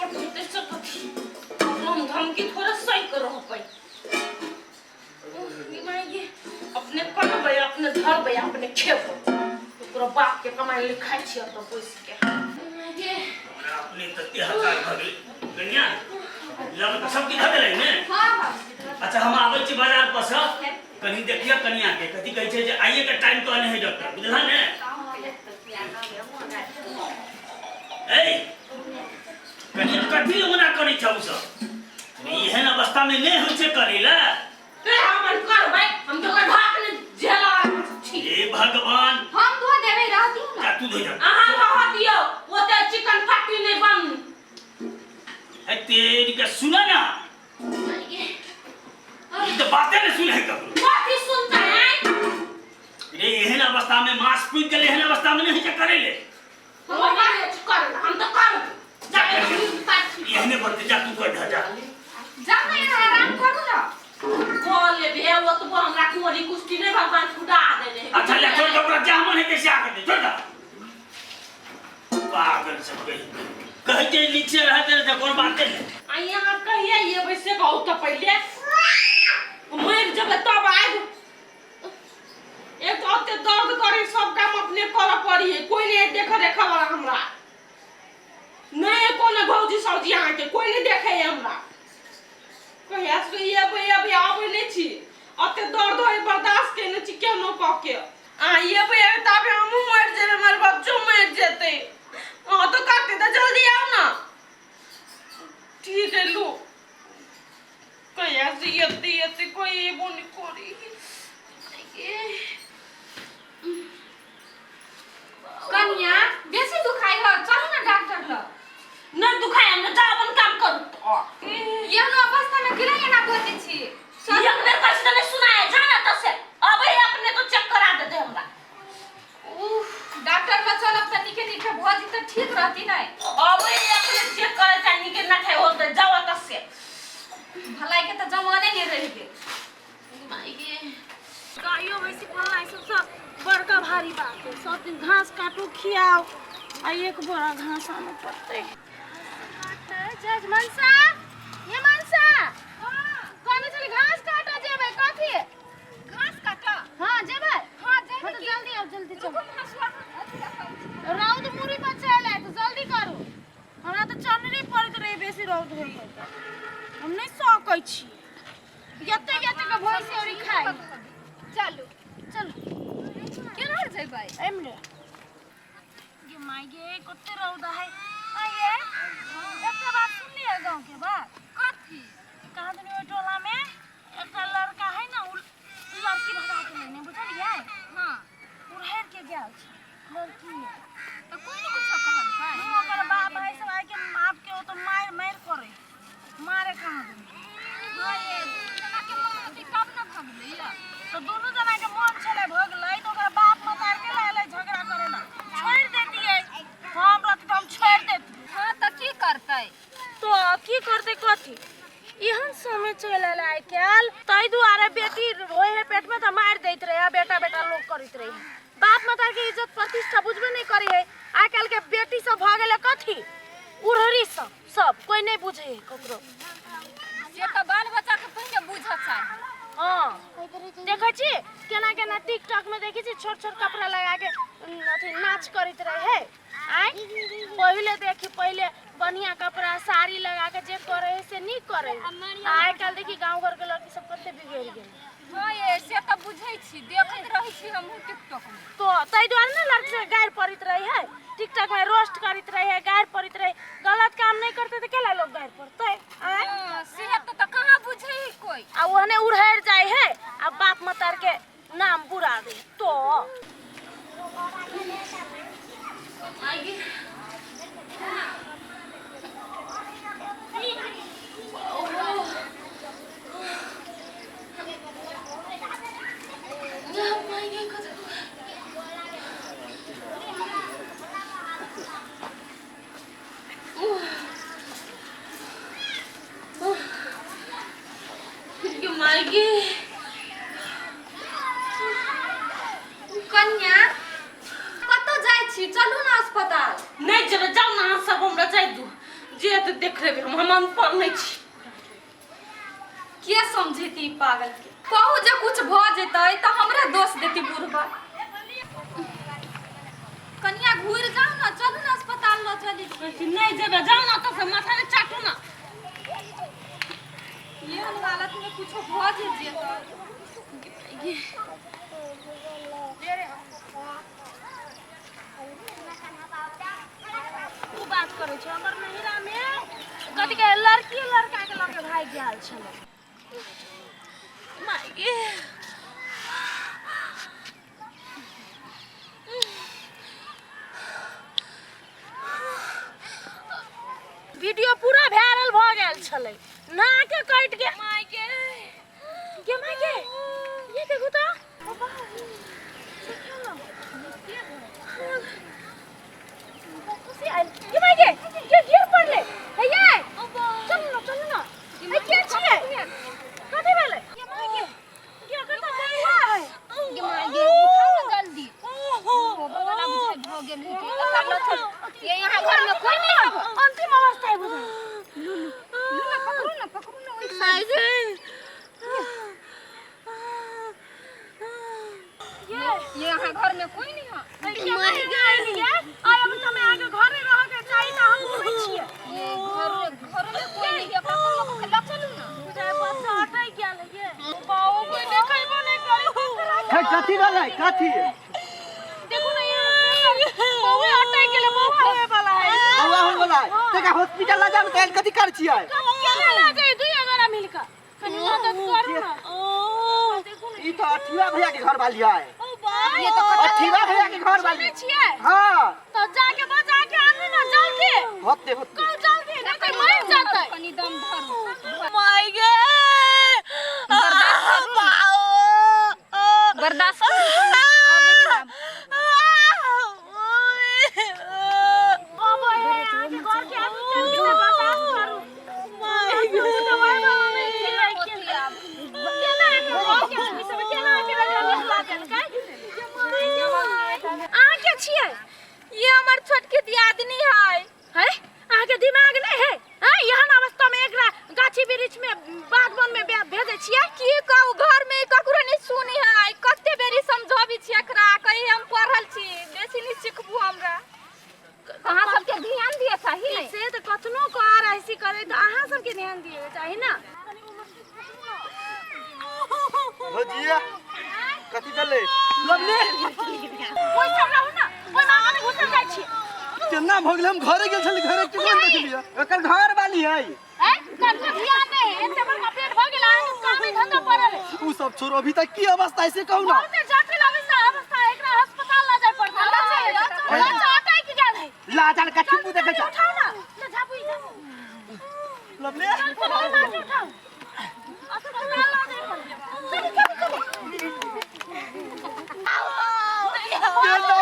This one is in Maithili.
पठेतै से कथी हम धमकी थोड़े सही के रहबै। उह, ई माय गे, अपने कमबै, अपने धरबै, अपने खेबै, ओकरो बाप के कमाइ लिखाइ छियै तऽ बैस के। माय गे। हमरा अपने तते हकार भऽ गेलै। कन्या लग तऽ सब किछु भऽ गेलै ने? हाँ बाबूजी। अच्छा, हम आबै छी बाजार पर से, कनि देखिए कनिया के कथी कहै छै जे आइए के टाइम कहने है डॉक्टर, बुझला ने? ए कनिया, कथी ओना करै छौ सब? एहन अवस्था में नहि होइ छै करै लए। ते हमर करबै, हम तो ढाक ने झेला छी। हे भगवान! हम धो देबै, रह दियौ जा ने। तू धो जा। अहाँ रह दियौ, ओते चिकन फैक्ट्री नहि बन। हे तेरी के, सुन ना, ई तऽ बाते नहि सुनै ककरो। कथी सुनता है? रे, एहन अवस्था में मांस पुजि गेलै, एहन अवस्था में नहि होइ छै करै ले। हम कर, हम तऽ कर जाके। एहने बढ़ते जा, तू कर जा, जा। जाउ ने, यहाँ आराम करू ने। कऽ लेबे, ओतबो हमरा कुंवरी कुश्ती नहि भगवान छुटा देने है। अच्छा ले, छोड़ दे ओकरा, जा मन हेतै से आके दे, छोड़ दे। पागल सब कही कहै छै, नीचे रहते रहते कोन बाते नहि। आ यहाँ कहिया एबै से कहू तऽ पहिले। मरि जेबै तब आबि। एक तऽ ओते दर्द करे, सब काम अपने करऽ पड़ी है, कोई नहीं देखे रेखे वाला हमरा नहीं, कोनो भौजी सौजी अहाँके कोई नहीं देखे है हमरा। कहिया से एबै एबै, आबै नहि छी। ओते दर्द होय, बर्दाश्त केने छी केनो कऽ के। अहाँ एबै एबै ताबे हमहूँ मरि जेबै, हमर बच्चो मरि जेतै। अहाँ तऽ करतै तऽ जल्दी आउ ने। ठीक है, लू। कहिया से एते एते कोई एबो नहीं करी। कनिया, बेसी दुखाइ ह? चलू ने डॉक्टर लग। नहीं दुखाय हमरा, जा अपन काम करू। एहन अवस्था में केना एना बजै छी? चलू। एक बेर कहि तऽ नहीं सुनाय, जा ना तऽ से अबै अपने तो चेक करा देते हमरा। उफ, डॉक्टर लग चलब तऽ नीके नीके भऽ जेतै, ठीक रहती नै? अबै अपने चेक करे चाहे नीके ना खाए होते, जाओ तऽ से। भलाई के तऽ जमाने नहि रहि गेल। माय गे। गायो भैंसी पालनाइ सबसँ बड़का भारी बात है। सब दिन घास काटू, खियाओ, आ एक बोरा घास आनऽ पड़तै। जज मनसा, ये मनसा, कहने छली घास काटऽ जेबै, कथी? घास काटऽ? हाँ, जेबै। हाँ, जेबै। हाँ, तऽ जल्दी आउ, जल्दी चलू। रुकू, हँसुआ अथी रखल छै। रौद मुड़ी पर चलि आयत, जल्दी करू। हमरा तऽ चनरी पड़ैत रहै, बेसी रौद होइए तऽ हम नहि सकै छी। एते एते के भैंसी औरी खाइ। चलू। चलू। केना जेबै? एमरे। गे माय गे, कते रौदा है। आये, एकटा बात सुनलियै गाँव के बात? कथी? कहाँ दुनी ओहि टोला में एकटा लड़का है ने, उ लड़की भगा के लेने, बुझलियै? हाँ। उड़हर के गेल छै लड़की। तऽ कोइ ने कुछो कहलकै? ओकर बाप है सब आके बाप के ओ तो मार मार करे, मारे कहाँ दुनी। हाँ ये, दुनू जना के मन होतै तब ने भगलै या। तऽ दुनू जना के मन छलै भगलै, तऽ ओकर बाप मतार के लायलै झगड़ा करे ला? छोड़ि देतियै, हम रहती तऽ हम छोड़ि देतियै। हाँ, तऽ की करतै? तो की करतै कथी? एहन समय चलि एलै आइ काल्हि, ताहि दुआरे बेटी होय है पेट में तऽ मारि दैत रहे आ बेटा बेटा लोक करैत रहे। बाप मतार के इज्जत प्रतिष्ठा बुझबे नहि करे है। आइ काल्हि के बेटी सब भऽ गेलै कथी, उड़हरी सब, सब कोई नहि बुझे है ककरो। से तऽ बाल बच्चा के पहिने बुझऽ चाही। हाँ, देखै छी केना केना टिकटॉक में देखै छी, छोट छोट कपड़ा लगा के अथी नाच करैत रहे है। आँय, पहिले देखी, पहिले बढ़िया कपड़ा साड़ी लगा के जे करे है से नीक करे है। आइ काल्हि देखी गाँव घर के लड़की सब कते बिगड़ि गेल। हाँ ये, से तऽ बुझै छी, देखैत रहै छी हमहूँ टिकटॉक में। तो ताहि दुआरे ने लड़की सब गारि पड़ैत रहे है, टिकटॉक में रोस्ट करैत रहे है, गारि पड़ैत रहे। गलत काम नहीं करते तऽ केला लोग गारि पड़तै? आँय। हाँ, से तऽ कहाँ बुझै है कोइ। आ ओहने उड़हरि जाइ है आ बाप मतार के नाम बुरा दे तो। माय गे। कन्या, कतऽ जाइ छी? चलू ने अस्पताल। नहि जेबै, जाउ ने अहाँ सब, हमरा जाय दू। जे तऽ देख लेबै हम हम अनपढ़ नहि छी। के समझेती ई पागल के? कहू जे कुछ भऽ जेतै तऽ हमरे दोष देती बुढ़बा। कनिया घुरि जाउ ने, चलू ने अस्पताल लऽ चली। नहि जेबै, जाउ ने ओतऽ से, माथा नहि चाटू ने। एहन हालत में कुछो भऽ जे जेतै। ओ बात करै छै हमर नहिरा में कथी के लड़की लड़का के लऽ के भागि गेल छलै। माय गे, वीडियो पूरा वायरल भऽ गेल छलै, नाके कटि गेल। माय गे, गे माय गे, ये देखू तऽ, ओ बा, देखियौ ने। खुशी आयल। गे माय गे, गे गिर पड़लै। हे ये, चलू ने, चलू ने। हे के छियै? कथी भेलै? गे माय गे, गे एकर तऽ बौआ है। गे माय गे, उठाउ ने जल्दी। ओ बौआ बुझाइ भऽ गेल है कि ओकरा लऽ चल। ये यहाँ घर में कोई नहीं है। अंतिम अवस्था है बुझाइ। लू ने, पकड़ू ने, पकड़ू ने ओहि। माय गे, ये यहाँ घर में कोई नहीं है। माय गे, आइ अब समय अहाँके घरे रहके चाही तऽ हम घुमै छियै। ये घर घर में कोई नहीं है, ओकरा लोग के लऽ चलू ने। बुझाइ बच्चा अटकि गेल है ये। बाबू, कोई देखैबो नहि करै। हे, कथी भेलै? कथी? देखू ने, यहाँ बौए अटकि गेलै, बौआ होए वाला है। बौआ होय वाला है? तका हॉस्पिटल लऽ जाउ, काल्हि कथी करै छियै? केना लऽ जाइ? दुई गोरा मिल कऽ कनि मदद करू ने। देखू ने। ई तऽ अठिया भैया के घर वाली है। ये तो अठिया भैया के घर वाली। सुनै छियै? हाँ। तऽ जाके बचा के आनू ने जल्दी। होते होते। कहू जल्दी, नहि तऽ मरि जेतै। कनि दम धरू। माय गे, बर्दाश्त करू कनि। अबै आब। अबै है अहाँके घर के आदमी, चलि गेलै। बर्दाश्त करू। दवाइ वाला नहि खेबै। केना अहाँके घर के आदमी सब केना अहाँके निकला देलकै? अहाँ के छियै? ये हमर छोटकी दियादनी है। है, अहाँके दिमाग नहि है? हैं, एहन अवस्था में एकरा गाछी वृक्ष में बाध वन में भेजै छियै? की कहू, घर में ककरो नहीं सुनी है। कते बेरी समझाबी छी एकरा, कही हम पढ़ल छी, बेसी नहीं सिखबू हमरा। अहाँ सबके ध्यान दिए चाही ने। से तऽ कतनो कार ऐसी करे तऽ अहाँ सबके ध्यान दिए चाही ने। भौजी, कथी भेलै लवली? ओहि सब रहू ने, ओहि मांगा में घुसल जाइ छी। केना भऽ गेलै? हम घरे गेल छली, घरे केना देखलियै? एकर घर वाली है। हैं, कनको ध्यान नहि है? एते बड़का पेट भऽ गेल, अहाँके कामे धंधा पड़ल है। उ सब छोड़ो, अभी तक की अवस्था है से कहू ना। बहुते जटिल अवस्था अवस्था है, एकरा अस्पताल लऽ जाय पड़तै। बच्चा अटकि गेल है। लाजल कथी मुँह देखै जल्दी छ? उठाउ ने, ले झापू, ई झापू। लवली। चल, ओहि मांगे उठाउ, अस्पताल लऽ जाय पड़तै। चलू चलू चलू। केना